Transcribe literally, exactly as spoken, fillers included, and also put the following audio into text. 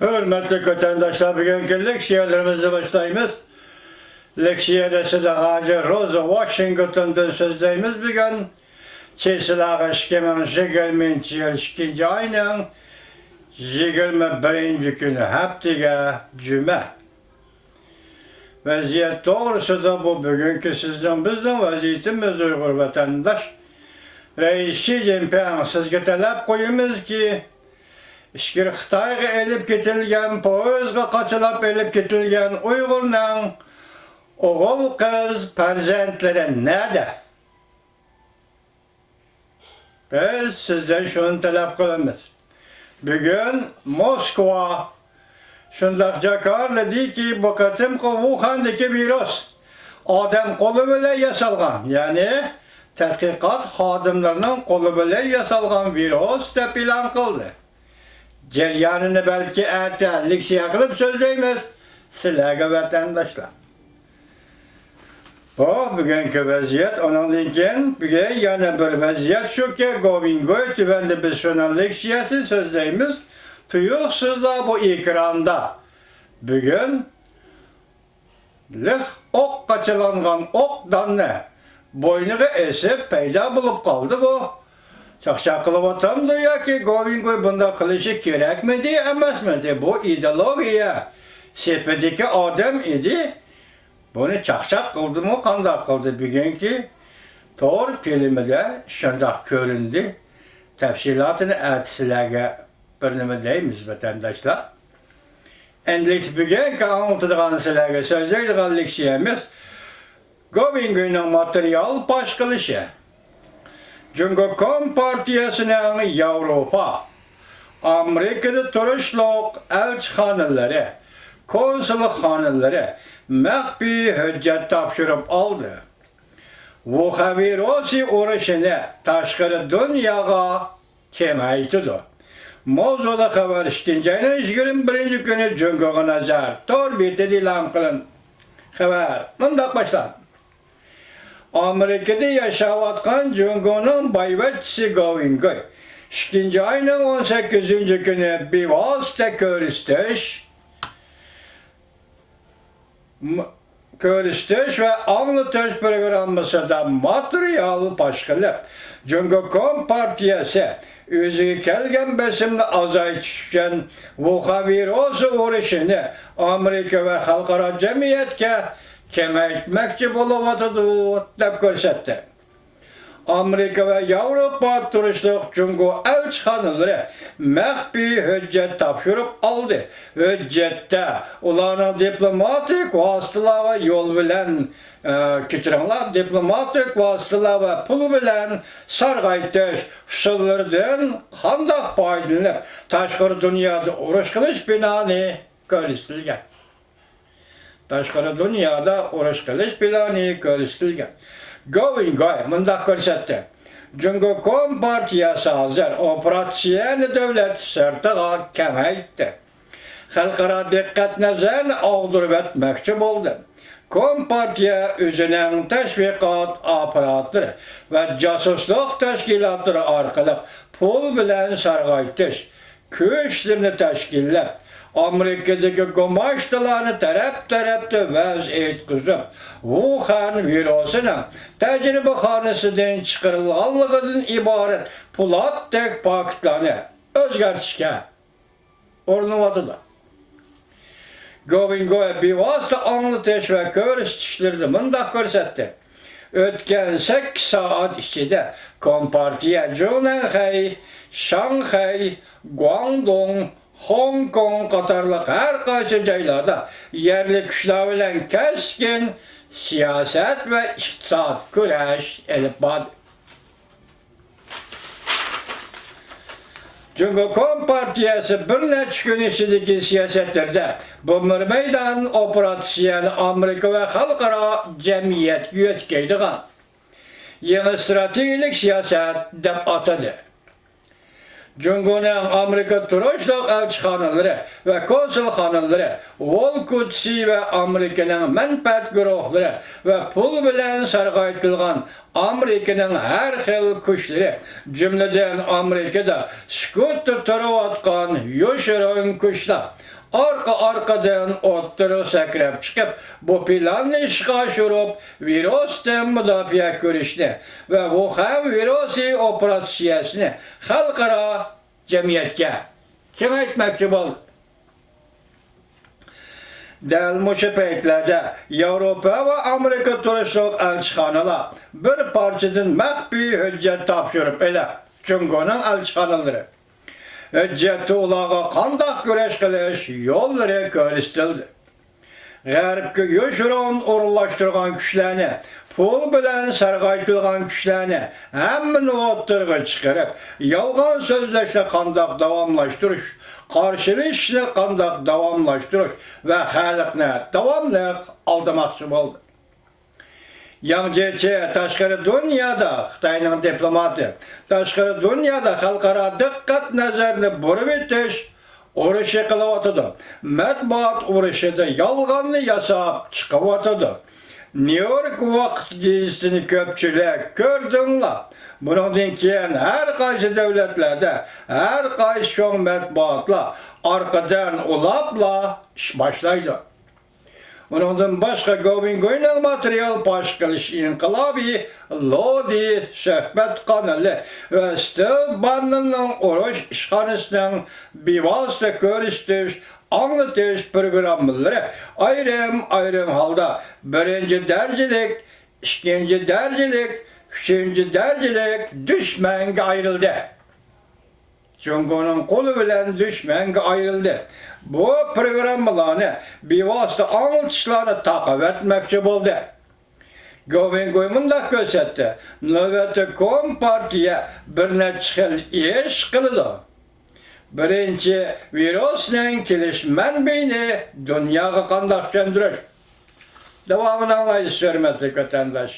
ھۆرمەتلىك ۋەتەنداشلار، بۈگۈنكى لېكسىيەلىرىمىزنى باشلايمىز. لېكسىيەدە سىلەرگە ھازىر روزا ۋاشىنگتوندىن سۆزلەيمىز بۈگۈن. چېسىلارغا ئىككى مىڭ يىگىرمىنچى يىل ئىككىنچى ئاينىڭ يىگىرمە بىرىنچى كۈنى، ھەپتىگە جۈمە. ۋەزىيەت توغرىسىدا بۇ بۈگۈنكى سىزنىڭ، بىزنىڭ ۋەزىيىتىمىز، ئۇيغۇر ۋەتەنداش. رەئىس شى جىنپىڭ، سىزگە تەلەپ قويىمىزكى، ئىچكىرى خىتايغا ئېلىپ كېتىلگەن، پويىزغا قاچىلاپ ئېلىپ كېتىلگەن ئۇيغۇرنىڭ ئوغۇل-قىز پەرزەنتلىرى نەدە؟ بىز سىزدىن شۇنى تەلەپ قىلىمىز. بۈگۈن موسكۋا شۇنداق جاكارلىدىكى، بۇ قېتىمقى ۋۇخەندىكى ۋىرۇس ئادەم قولى بىلەن ياسالغان، يەنى تەتقىقات خادىملىرىنىڭ قولى بىلەن ياسالغان ۋىرۇس دەپ ئېلان قىلدى. جەريانىنى بەلكى ئەتە لېكسىيە قىلىپ سۆزلەيمىز سىلەرگە، ۋەتەنداشلار. بۇ بۈگۈنكى ۋەزىيەت. ئۇنىڭدىن كېيىن بۈگۈن يەنە بىر ۋەزىيەت شۇكى، گوۋىنگوي تۆۋەندە بىز شۇنىڭ لېكسىيەسىنى سۆزلەيمىز. تۇيۇقسىزلا بۇ ئېكراندا بۈگۈن لىق ئوق قاچىلانغان ئوق داننى بوينىغا ئېسىپ پەيدا بولۇپ قالدى بۇ. چاقچاق قىلىۋاتامدۇ ياكى گوۋىنگوي بۇنداق قىلىشى كېرەكمىدى، ئەمەسمىدى؟ بۇ ئىدېئولوگىيە سېپىدىكى ئادەم ئىدى. بۇنى چاقچاق قىلدىمۇ، قانداق قىلدى؟ بۈگۈنكى تور فىلىمىدە شۇنداق كۆرۈندى. تەپسىلاتىنى ئەتە سىلەرگە بىر نېمە دەيمىز، ۋەتەنداشلار. ئەمدى بۈگۈنكى ئاڭلىتىدىغان، سىلەرگە سۆزلەيدىغان لېكسىيەمىز گوۋىنگوينىڭ ماتېرىيال پاش قىلىشى. جۇڭگو كومپارتىيەسىنىڭ ياۋروپا، ئامېرىكىدا تۇرۇشلۇق ئەلچىخانىلىرى، كونسۇلخانىلىرى مەخپىي ھۆججەت تاپشۇرۇپ ئالدى. ۋۇخەن ۋىرۇسى ئۇرۇشىنى تاشقىرى دۇنياغا كېڭەيتىدۇ. ماۋزۇلۇق خەۋەر ئىككىنچى ئاينىڭ يىگىرمە بىرىنچى كۈنى جۇڭگوغا نەزەر تور بېتىدە ئېلان قىلىندى. خەۋەر مۇنداق باشلاندى. ئامېرىكىدا ياشاۋاتقان جۇڭگونىڭ بايۋەچچىسى گوۋىنگوي ئىككىنچى ئاينىڭ ئون سەككىزىنچى كۈنى بىۋاسىتە كۆرسىتىش، م-، كۆرسىتىش ۋە ئاڭلىتىش پروگراممىسىدا ماتېرىيال پاش قىلىپ، جۇڭگو كومپارتىيەسى ئۆزىگە كەلگەن بېسىمنى ئازايتىش ئۈچۈن ۋۇخەن ۋىرۇسى ئۇرۇشىنى ئامېرىكا ۋە خەلقئارا جەمئىيەتكە كېڭەيتمەكچى بولۇۋاتىدۇ، دەپ كۆرسەتتى. ئامېرىكا ۋە ياۋروپا تۇرۇشلۇق جۇڭگو ئەلچىخانىلىرى مەخپىي ھۆججەت تاپشۇرۇپ ئالدى. ھۆججەتتە ئۇلارنىڭ دىپلوماتىك ۋاسىتىلەر ۋە يول بىلەن، ئە، كەچۈرۈڭلار، دىپلوماتىك ۋاسىتىلەر ۋە پۇل بىلەن سارغايتىش ئۇسۇللىرىدىن قانداق پايدىلىنىپ، تاشقىرى دۇنيادا ئۇرۇش قىلىش پىلانى كۆرسىتىلگەن. تاشقىرى دۇنيادا ئۇرۇش قىلىش پىلانى كۆرسىتىلگەن. گوۋىنگوي مۇنداق كۆرسەتتى: جۇڭگو كومپارتىيەسى ھازىر ئوپېراتسىيەنى دۆلەت سىرتىغا كېڭەيتتى. خەلقئارا دىققەت نەزەرنى ئاغدۇرۇۋەتمەكچى بولدى. كومپارتىيە ئۆزىنىڭ تەشۋىقات ئاپپاراتلىرى ۋە جاسۇسلۇق تەشكىلاتلىرى ئارقىلىق پۇل بىلەن سارغايتىش، كۈچلىرىنى تەشكىللەپ، ئامېرىكىدىكى گۇماشتىلارنى تەرەپ-تەرەپتە ۋەز ئېيتقۇزۇپ، ۋۇخەن ۋىرۇسىنىڭ تەجرىبىخانىسىدىن چىقىرىلغانلىقىدىن ئىبارەت پولاتتەك پاكىتلارنى ئۆزگەرتىشكە ئۇرۇنۇۋاتىدۇ. گوۋىنگوي بىۋاسىتە ئاڭلىتىش ۋە كۆرسىتىشلىرىدە مۇنداق كۆرسەتتى: ئۆتكەن سەككىز سائەت ئىچىدە كومپارتىيە جۇڭنەنخەي، شاڭخەي، گۇاڭدۇڭ، خوڭكوڭ قاتارلىق ھەر قايسى جايلاردا يەرلىك كۈچلەر بىلەن كەسكىن سىياسەت ۋە ئىقتىساد كۈرەش ئېلىپ باردى. جۇڭگو كومپارتىيەسى بىر نەچچە كۈن ئىچىدىكى سىياسەتلىرىدە بۇ بىر مەيدان ئوپېراتسىيەنى ئامېرىكا ۋە خەلقئارا جەمئىيەتكە يۆتكەيدىغان يېڭى ئىستراتېگىيەلىك سىياسەت دەپ ئاتىدى. جۇڭگونىڭ ئامېرىكا تۇرۇشلۇق ئەلچىخانىلىرى ۋە كونسۇلخانىلىرى، ۋولكۇتسى ۋە ئامېرىكىنىڭ مەنپەئەت گۇرۇھلىرى ۋە پۇل بىلەن سارغايتىلغان ئامېرىكىنىڭ ھەر خىل كۈچلىرى، جۈملىدىن ئامېرىكىدا سۈكۈتتە تۇرۇۋاتقان يوشۇرۇن كۈچلەر ئارقا-ئارقىدىن ئوتتۇرىغا سەكرەپ چىقىپ، بۇ پىلاننى ئىشقا ئاشۇرۇپ، ۋىرۇستىن مۇداپىئە كۈرىشىنى ۋە ۋۇخەن ۋىرۇسى ئوپېراتسىيەسىنى خەلقئارا جەمئىيەتكە كېڭەيتمەكچى بولدى. دەل مۇشۇ پەيتلەردە ياۋروپا ۋە ئامېرىكا تۇرۇشلۇق ئەلچىخانىلار بىر پارچىدىن مەخپىي ھۆججەت تاپشۇرۇپ ئېلىپ، جۇڭگونىڭ ئەلچىخانىلىرى ھۆججەتتە ئۇلارغا قانداق كۈرەش قىلىش يوللىرى كۆرسىتىلدى. غەربكە يوشۇرۇن ئورۇنلاشتۇرغان كۈچلەرنى، پۇل بىلەن سارغايتىلغان كۈچلەرنى ھەممىنى ئوتتۇرىغا چىقىرىپ، يالغان سۆزلەشنى قانداق داۋاملاشتۇرۇش، قارشىلىشىشنى قانداق داۋاملاشتۇرۇش ۋە خەلقنى داۋاملىق ئالدىماقچى بولدى. ياڭ جيېچى تاشقىرى دۇنيادا، خىتاينىڭ دىپلوماتى، تاشقىرى دۇنيادا خەلقئارا دىققەت نەزىرىنى بۇرۇۋېتىش ئۇرۇشى قىلىۋاتىدۇ. مەتبۇئات ئۇرۇشىدا يالغاننى ياساپ چىقىۋاتىدۇ. نيۇ يورك ۋاقىت گېزىتىنى كۆپچىلىك كۆردۈڭلار. بۇنىڭدىن كېيىن ھەر قايسى دۆلەتلەردە ھەر قايسى چوڭ مەتبۇئاتلار ئارقىدىن ئۇلاپلا ئىش باشلايدۇ. ئۇنىڭدىن باشقا، گوۋېنگۇينىڭ ماتېرىيال پاش قىلىش ئىنقىلابى لودى سۆھبەت قانىلى ۋە ستىۋ باننوننىڭ ئۇرۇش ئىشخانىسىنىڭ بىۋاسىتە كۆرسىتىش، ئاڭلىتىش پروگراممىلىرى ئايرىم-ئايرىم ھالدا بىرىنچى دەرىجىلىك، ئىككىنچى دەرىجىلىك، ئۈچىنچى دەرىجىلىك دۈشمەنگە ئايرىلدى. جۇڭگونىڭ قولى بىلەن دۈشمەنگە ئايرىلدى. بۇ پروگراممىلارنى، بىۋاسىتە ئاڭلىتىشلارنى تاقىۋەتمەكچى بولدى. گوۋېنگۇي مۇنداق كۆرسەتتى: نۆۋەتتە كومپارتىيە بىر نەچچە خىل ئىش قىلىدۇ. بىرىنچى، ۋىرۇسنىڭ كېلىش مەنبىيىنى دۇنياغا قانداق چۈشەندۈرۈش؟ داۋامىنى ئاڭلايسىز، ھۆرمەتلىك ۋەتەنداش.